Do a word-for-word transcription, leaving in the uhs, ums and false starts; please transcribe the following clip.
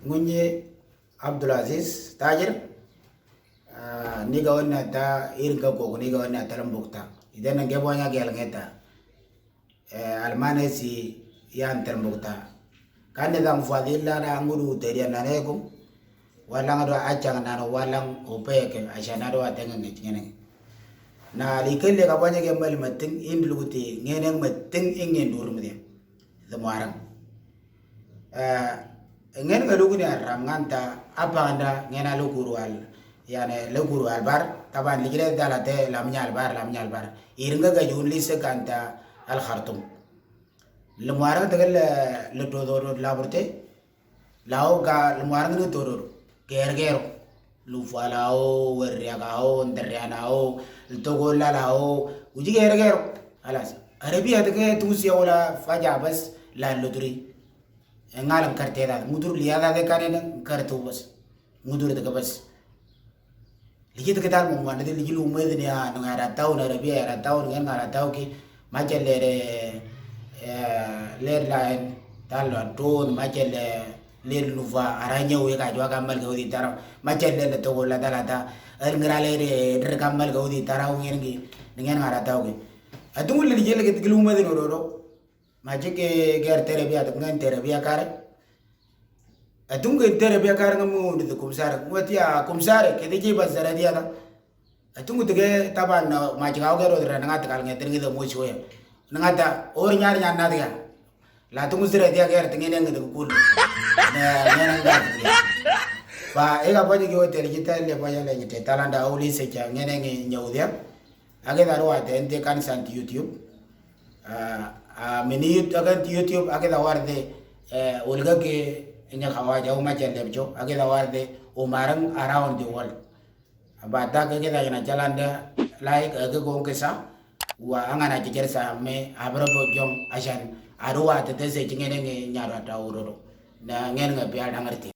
Ngunye Abdul Aziz Tajir, ah, ni ga wani ta irin ka koko ni ga wani ta lambukta. Idan nan gebo nya gel ngeta. Eh, almane si yan ta lambukta. Kan ne zan fadil la da nguru teriya na ne ko. Walang do achang na no walang opeke asana do ateng ngi ngene. Na likele ka banya ge mal mating in luguti ngene mating ingen dur mede. Zamo arang. Eh, ngen nga luguni aram nganta apanda ngena luguru al, yani luguru al bar, taban ligire dalate lamnya al bar, lamnya al bar. Irnga ga jun lise kanta al Khartoum. Lamo arang tegal le todo laburte. Lao ga lamo arang ni todo. Ger gero. Lufa lao, werriaga ao, nderriana ao, togola lao. Uji ger gero. Alas. Arabia teke tusia wala faja bas la luturi. Ngalan karte da. Mudur liada de kanene kartu bas. Mudur de bas. Ligi teke tal mo mande ligi lu me de ya no ara tau na Arabia ara tau ngen ara tau ki. Macha lere, eh, ler lain tal lo atun macha le ler nufa aranya we ka jwa kamal ga udi tara macha le le togola dalata. Er ngra lere der kamal ga udi tara ngen gi ngen ara tau ki. Adung le ligi le ke lu me de no ro. Macha ke ger tere bia to ngen tere bia kare. Atunga intere bia kar nga mu ni kumsare. Ngwati a kumsare ke de jiba zara dia da. Atunga tege taban na ma jiga oge ro dra nga takal nge tenge de mo shoya. Nga ta or nyar nyar na dia. La tungu zira dia ger tenge ne nge de kul. Ne ne nga. Fa ega bani ge hotel kita le baya le nyite talanda auli se cha ngene nge nyaudia. Age da ro ate ente kan sant YouTube. Ah, ah, mini YouTube, akan YouTube, ake da warde, eh, ulga ke nya khawa jau ma chelle bcho, ake da warde umarang around the world. Abata ke ke da na chalanda, like, ake gong ke sa, wa angana chijer sa me, abra bo jong, ashan, arwa te te se chingene nge nyara ta uroro. Na ngen nge pia dangarti.